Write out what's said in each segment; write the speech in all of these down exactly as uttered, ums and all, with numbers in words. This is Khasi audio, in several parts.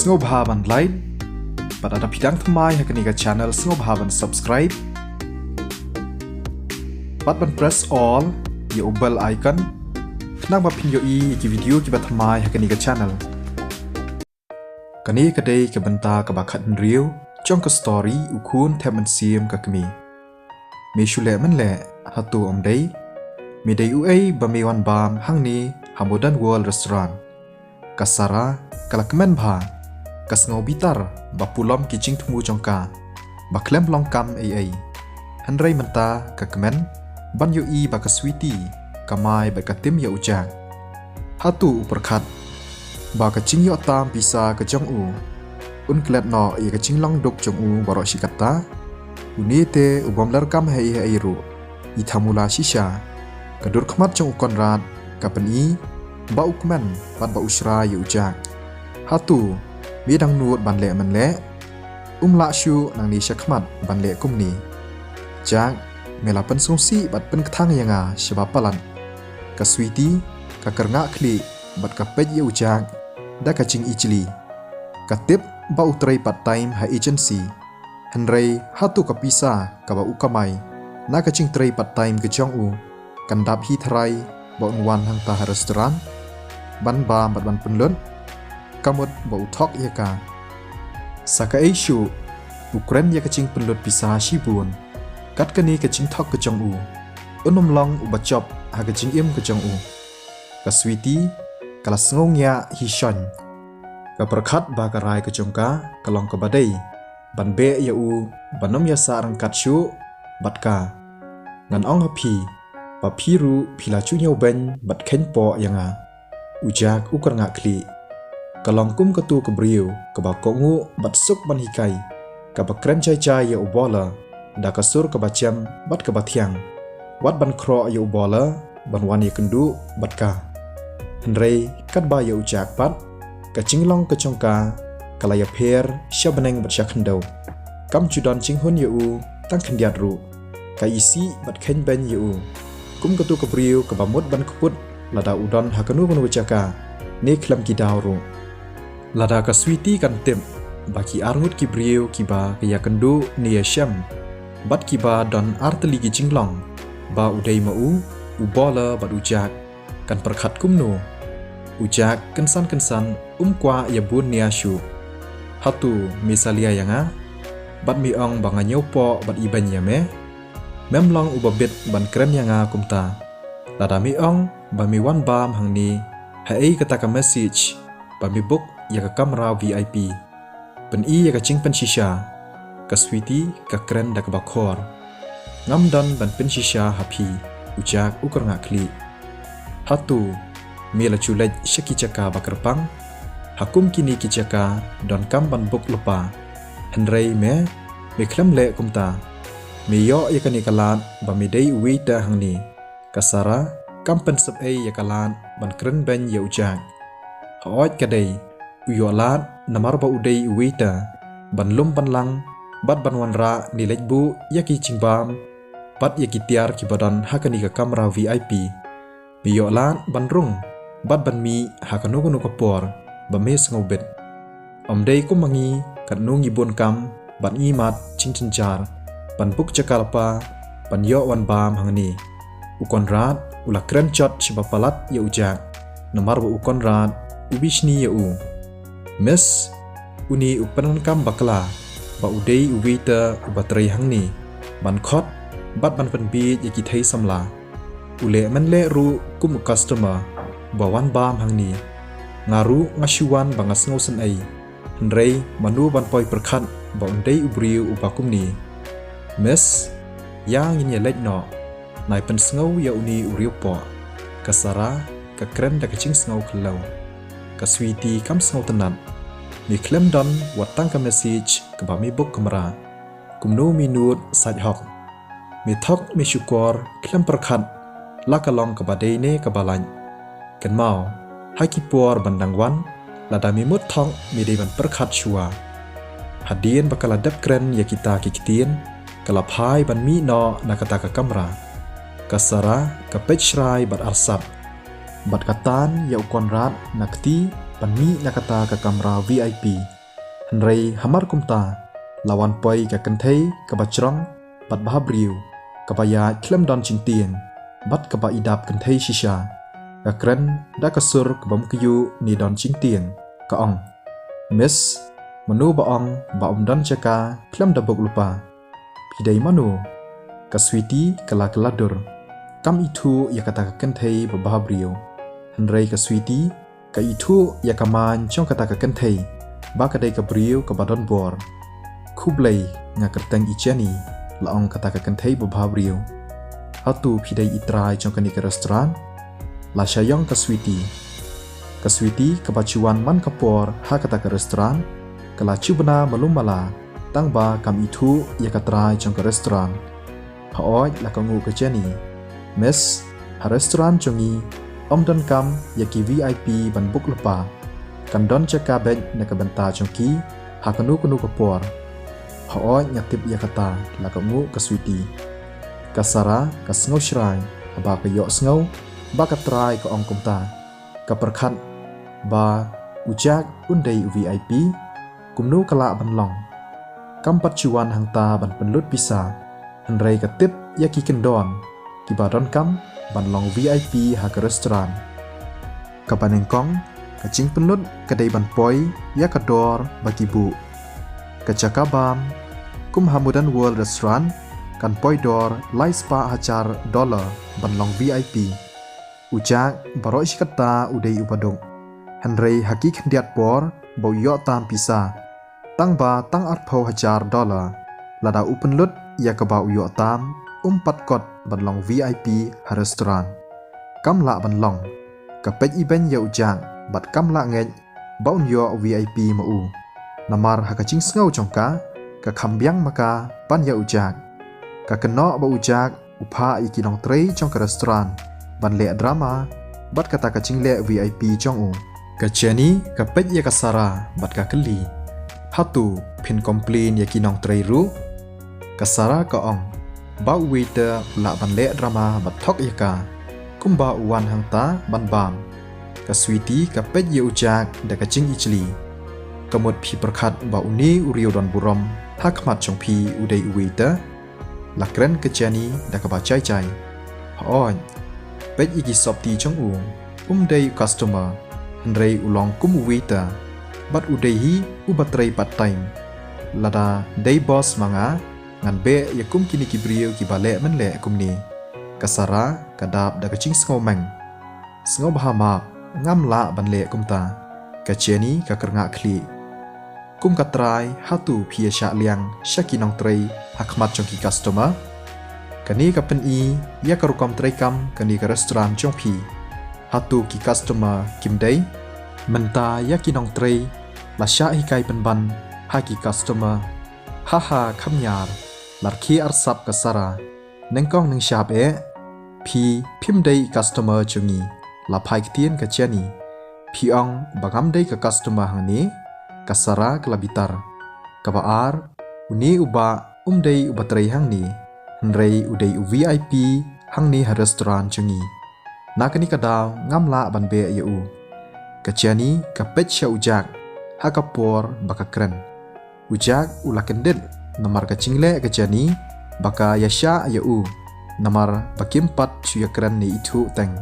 Sngewbha ban like, bad lada phi dang thymmai ha kane ka channel sngewbha ban subscribe bad ban press all ïa u bell icon, khnang ba phin ïohi ïa ki video kiba thymmai ha kane ka channel. Kane ka dei ka bynta kaba khathynriew jong ka story U Khun Thep Mynsiem Ka Kmie. Me shu leh mynleh, hato ym dei? Me dei uei ba me wan bam hangne ha Modern World Restaurant? Ka Sara ka la kmen bha, ka sngew bitar ba pulom ki jingthmu jong ka ba khlem long kam ei ei. Hynrei mynta ka kmen ban ïohi ba ka Sweety ka mai bad ka tim ïa u Jack. Hato u pyrkhat ba ka jingïoh tam pisa ka jong u un klet noh ïa ka jinglong duk jong u baroh shi katta? Une te u bym leh kam ha ei ha ei ruh. I thamula shisha. Ka dur khmat jong u Conrad ka pyni ba u kmen bad ba u shrai ïa u Jack. Hato me dang nud ban leh mynleh? Um lah shuh nangne shakhmat ban leh kumne. Jack, me la pynsngewsih bad pynkthang ïa nga shaba palat. Ka Sweety ka kyrngah khlieh bad ka peit ïa u Jack da ka jingijli. Ka tip ba u trei part time ha agency. Hynrei hato ka pisa kaba u kamai na ka jingtrei part time ka jong u kan dap hi tharai ba un wan hangta ha restaurant ban bam bad ban pynlut? Ka mut ba u thok ïa ka. Sa kaei shuh u kren ïa ka jingpynlut pisa shibun. Kat kane ka jingthok ka jong u, un ym long uba jop ha ka jingim ka jong u. Ka Sweety ka la sngew ngiah hi shon. Ka pyrkhat ba ka rai ka jong ka ka long kaba dei ban beh ïa u ban ym ïasah ryngkat shuh bad ka. Ngan ong ha phi ba phi ruh phi la ju ñiewbeiñ bad kheiñpoh ïa nga. U Jack u kyrngah khlieh. Ka long kum kato ka briew kaba kohnguh bad suk ban hikai, kaba kren jai jai ïa u Bowler da ka sur kaba jem bad kaba thiang. Wat ban khroh ïa u Bowler ban wan ïakynduh bad ka. Hynrei katba ïa u Jack pat, ka jinglong ka jong ka ka la ïapher sha bneng bad sha khyndew. Kam ju don jinghun ïa u tang khyndiat ruh. Ka isih bad kheiñbeiñ ïa u kum kato ka briew kaba mut ban kput lada u don ha kano kano ka jaka ne khlem ki daw ruh. Lada ka Sweety kan tip ba ki arngut ki briew kiba ka ïakynduh ne ïashem bad kiba don artylli ki jinglong, ba u dei ma u, u Bowler bad u Jack, kan pyrkhat kumno? U Jack kynsan kynsan um kwah ïa bun nia shuh. Hato me salia ïa nga bad me ong ba nga ñiewpoh bad ibeiñ ïa me? Mem long uba bit ban kren ïa nga kumta. Lada me ong ba me wan bam hangne, haei kata ka message ba me book ïa ka kamra V I P? Pyni ïa ka jingpynshisha. Ka Sweety ka kren da kaba khor. Ngam don ban pynshisha ha phi, u Jack u kyrngah khlieh. Hato me la ju leit sha ki jaka ba kyrpang? Ha kum kine ki jaka donkam ban book lypa. Hynrei me, me khlem leh kumta. Me ïoh ïa kane ka lad ba me dei u waiter hangne. Ka Sara kam pynsep ei ïa ka lad ban kren beiñ ïa u Jack. Hooid ka dei, u ïoh lad namar ba u dei u waiter, ban lum ban lang bad ban wanrah ne leit buh ïa ki jingbam bad ïa ki tiar kiba don ha kane ka kamra V I P. Me ïoh lad ban rung bad ban mih ha kano kano ka por ba me sngewbit. Ym dei kum ma ngi, katno ngi bun kam bad ngi mad jingjynjar ban book jaka lypa ban ïoh wan bam hangne. U Conrad u la kren jot shaba palat ïa u Jack, namar ba u Conrad u bishni ïa u. Miss, une u pyndonkam bakla ba u dei u waiter uba trei hangne, ban khot bad ban pynbiej ïa ki thei samla. U leh mynleh ruh kum u customer ba wan bam hangne. Nga ruh nga shu wan ba nga sngewsynei. Hynrei mano ban poi pyrkhat ba un dei u briew uba kumne. Miss, ïa ngin ïa leit noh. Nai pynsngew ïa une u riewpoh. Ka Sara ka kren da ka jingsngew khlaw. Ka Sweety kam sngewtynnat. Me khlem don wat tang ka message kaba me book kamra. Kumno me nud sait hok? Me thok me shukor khlem pyrkhat la ka long kaba dei ne kaba lait. Kynmaw, ha ki por ban dang wan, lada me mut thok me dei ban pyrkhat shuwa. Hadien ba ka la dep kren ïa kita ki ktien, ka la phai ban mih noh na kata ka kamra. Ka Sara ka peit shrai bad arsap. Bad ka tan ïa u Conrad na kti ban mih na kata ka kamra V I P. Hynrei hamar kumta, la wan poi ka kynthei kaba jrong bad bhabriew, kaba ïaid khlem don jingtieng, bad kaba idap kynthei shisha. Ka kren da ka sur kaba ym kyiuh ne don jingtieng, ka ong: "Miss, mano ba ong ba ym don jaka khlem da bok lypa? Phi dei mano?" Ka Sweety ka la kylla dur, kam ithuh ïa kata ka kynthei ba bhabriew. Hynrei ka Sweety ka ithuh ïa ka main jong kata ka kynthei, ba ka dei ka briew kaba don bor. "Khublei, nga kyrteng i Jenny," la ong kata ka kynthei ba bhabriew. "Hato phi dei i trai jong kane ka restaurant?" la shah ïong ka Sweety. Ka Sweety kaba ju wan man ka por ha kata ka restaurant, ka la ju bna malu mala, tang ba kam ithuh ïa ka trai jong ka restaurant. Hooid, la kohnguh ka Jenny. "Miss, ha restaurant jong ngi ym donkam ïa ki V I P ban bok lypa. Kan don jaka beit na ka bynta jong ki ha kano kano ka por." "Hooid, nga tip ïa kata," la kohnguh ka Sweety. Ka Sarah ka sngewshrai haba ka ïohsngew ba ka trai ka ong kumta. Ka pyrkhat ba u Jack un dei u V I P, kumno ka lah ban long? Kam pat ju wan hangta ban pynlut pisa, hynrei ka tip ïa ki kyndon kiba donkam ban long V I P ha ka restaurant. Kaba nyngkong, ka jingpynlut ka dei ban poi ïa ka dor ba ki buh. Ka jaka bam, kum ha Modern World Restaurant, kan poi dor lai spah hajar dollar ban long V I P. U Jack baroh shi katta u dei uba duk, hynrei ha ki khyndiat por ba u ïoh tam pisa, tang ba tang arphew hajar dollar. Lada u pynlut ïa kaba u ïoh tam, um pat kot ban long V I P ha restaurant. Kam lah ban long. Ka peit ibeiñ ïa u Jack bad kam lah ngeit ba un ïoh V I P ma u. Namar ha ka jingsngew jong ka, ka kham biang ma ka ban ïa u Jack. Ka kynnoh ba u Jack u phah ïa ki nongtrei jong ka restaurant ban leh drama bad kata ka jingleh V I P jong u. Ka Jenny ka peit ïa ka Sarah bad ka kylli: "Hato phin complain ïa ki nongtrei ruh?" Ka Sarah ka ong ba u waiter u lah ban leh drama bad thok ïa ka, kumba u wan hangta ban bam. Ka Sweety ka peit ïa u Jack da ka jingijli. "Ka mut phi pyrkhat ba une u riew don burom ha khmat jong phi u dei u waiter?" la kren ka Jenny da kaba jai jai. "Hooid, peit ïa ki sopti jong u, um dei u customer, hynrei u long kum u waiter. Bad u dei hi uba trei part time. Lada dei boss ma nga, ngan beh ïa kum kine ki briew kiba leh mynleh kumne." Ka Sarah ka dap da ka jingsngewmeng. "Sngewbha map, ngam lah ban leh kumta," ka Jenny ka kyrngah khlieh. "Kum ka trai, hato phi ïa shah liang sha ki nongtrei ha khmat jong ki customer? Kane ka pyni ïa ka rukom treikam kane ka restaurant jong phi. Hato ki customer kim dei? Mynta ïa ki nongtrei la shah hikai pynban ha ki customer." "Ha ha, kham ñiar," la rkhie arsap ka Sarah. "Nyngkong nyngshap eh, phi phim dei i customer jong ngi," la phai ktien ka Jenny. "Phi ong ba ngam dei ka customer hangne?" ka Sarah ka la bitar. "Kaba ar, une u bah um dei uba trei hangne, hynrei u dei u V I P hangne ha restaurant jong ngi. Na kane ka daw ngam lah ban beh ïa u." Ka Jenny ka peit sha u Jack ha ka por ba ka kren. U Jack u la kyndit namar ka jingleh ka Jenny ba ka ïa shah ïa u, namar ba kim pat shu ïa kren ne ithuh teng.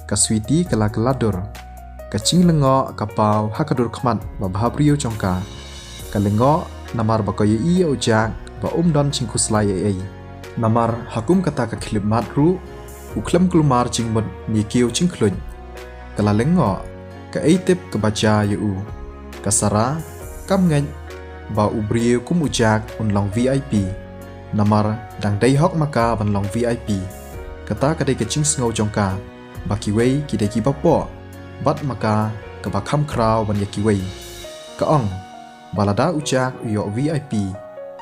Ka Sweety ka la kylla dur. Ka jinglyngngoh ka paw ha ka dur khmat ba bhabriew jong ka. Ka lyngngoh namar ba ka ïohi ïa u Jack ba um don jingkhuslai ei ei. Namar ha kum kata ka khyllipmat ruh u khlem kulmar jingmut ne kiew jingkhluit. Ka la lyngngoh, kaei tip kaba jia ïa u. Ka Sarah kam ngeit ba u briew kum u Jack un long V I P. Namar dang dei hok ma ka ban long V I P. Kata ka dei ka jingsngew jong ka ba kiwei ki dei kiba poh, bad ma ka kaba kham khraw ban ïa kiwei. Ka ong ba lada u Jack u ïoh V I P,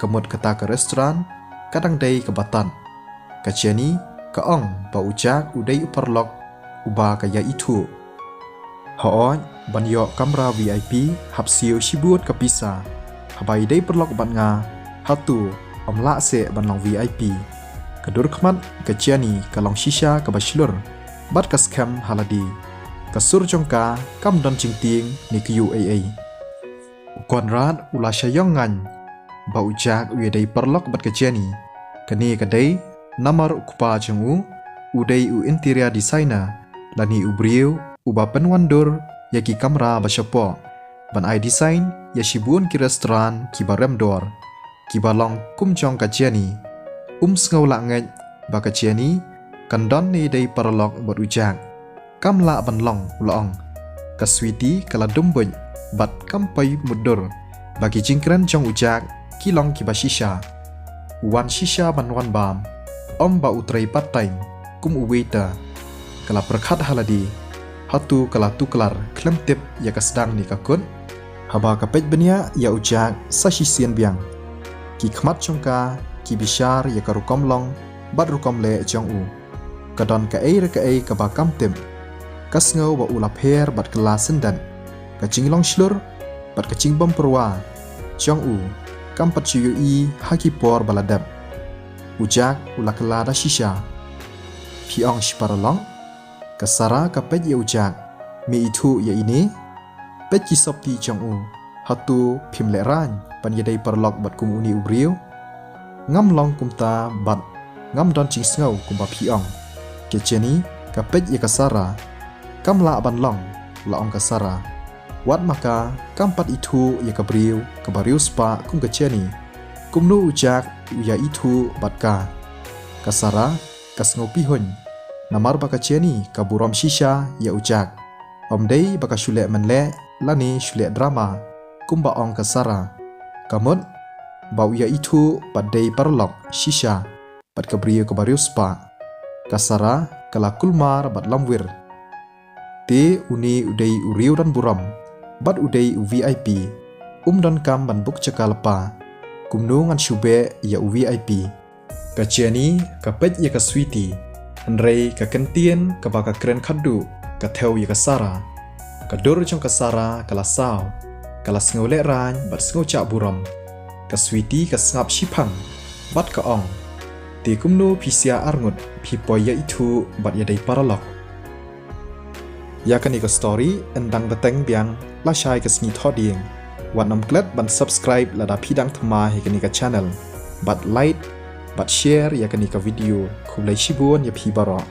ka mut kata ka restaurant ka dang dei kaba tad. Ka Jenny ka ong ba u Jack u dei u paralok uba ka ïa ithuh. Hooid, ban ïoh kamra V I P hap siew shibun ka pisa. Haba i dei paralok bad nga, hato ym lah seh ban long V I P? Ka dur khmat ka Jenny ka long shisha kaba shlur bad ka skhem ha lade. Ka sur jong ka kam don jingtieng ne kyiuh ei ei. U Conrad u la shah ïoh ngaiñ ba u Jack u ïadei paralok bad ka Jenny. Kane ka dei namar u kpa jong u u dei u interior designer, lane u briew uba pynwandur ïa ki kamra ba shapoh ban ai design ïa shibun ki restaurant kiba rem dor, kiba long kum jong ka Jenny. Um sngew lah ngeit ba ka Jenny kan don ne dei paralok bad u Jack. Kam lah ban long, u la ong. Ka Sweety ka la dum buit bad kam poi mutdur ba ki jingkren jong u Jack ki long kiba shisha. U wan shisha ban wan bam, ym ba u trei part time kum u waiter. Ka la pyrkhat ha lade, hato ka la tuklar khlem tip ïa ka sdang ne ka kut. Haba ka peit bniah ïa u Jack sa shisien biang, ki khmat jong ka ki bishar ïa ka rukom long bad rukom leh jong u. Ka don kaei re kaei kaba kam tip. Ka sngew ba u la pher bad kylla syndet. Ka jinglong shlur bad ka jingbym pyrwa jong u kam pat shu ïohi ha ki por ba la dep. U Jack u la kylla da shisha. Phi ong shi paralok? Ka Sarah ka peit ïa u Jack. Me ithuh ïa ine? Peit ki sopti jong u. Hato phim lehraiñ ban ïadei paralok bad kum une u briew? Ngam long kumta bad ngam don jingsngew kumba phi ong. Ka Jenny ka peit ïa ka Sarah. Kam lah ban long, la ong ka Sarah. Wat ma ka kam pat ithuh ïa ka briew kaba riewspah kum ka Jenny. Kumno u Jack u ïa ithuh bad ka? Ka Sarah ka sngew pihuiñ namar ba ka Jenny ka burom shisha ïa u Jack. Ym dei ba ka shu leh mynleh lane shu leh drama kumba ong ka Sarah. Ka mut ba u ïa ithuh bad dei paralok shisha bad ka briew kaba riewspah. Ka Sarah ka la kulmar bad lamwir. Te une u dei u riew don burom bad u dei u V I P. Um donkam ban book jaka lypa. Kumno ngan shu beh ïa u V I P? Ka Jenny ka peit ïa ka Sweety, hynrei ka kyntien kaba ka kren khadduh ka thew ïa ka Sarah. Ka dur jong ka Sarah ka la saw, ka la sngew lehraiñ bad sngew jah burom. Ka Sweety ka sngap shiphang bad ka ong, te kumno phi sngewthuh arngut phi poi ïa ithuh bad ïadei paralok? Ïa kane ka story yn dang bteng biang lashai ka sngi Thohdieng. Wat nym klet ban subscribe lada phi dang thymmai ha kane ka channel, bad like bad share ïa kane ka video. Khublei shibun ïa phi baroh.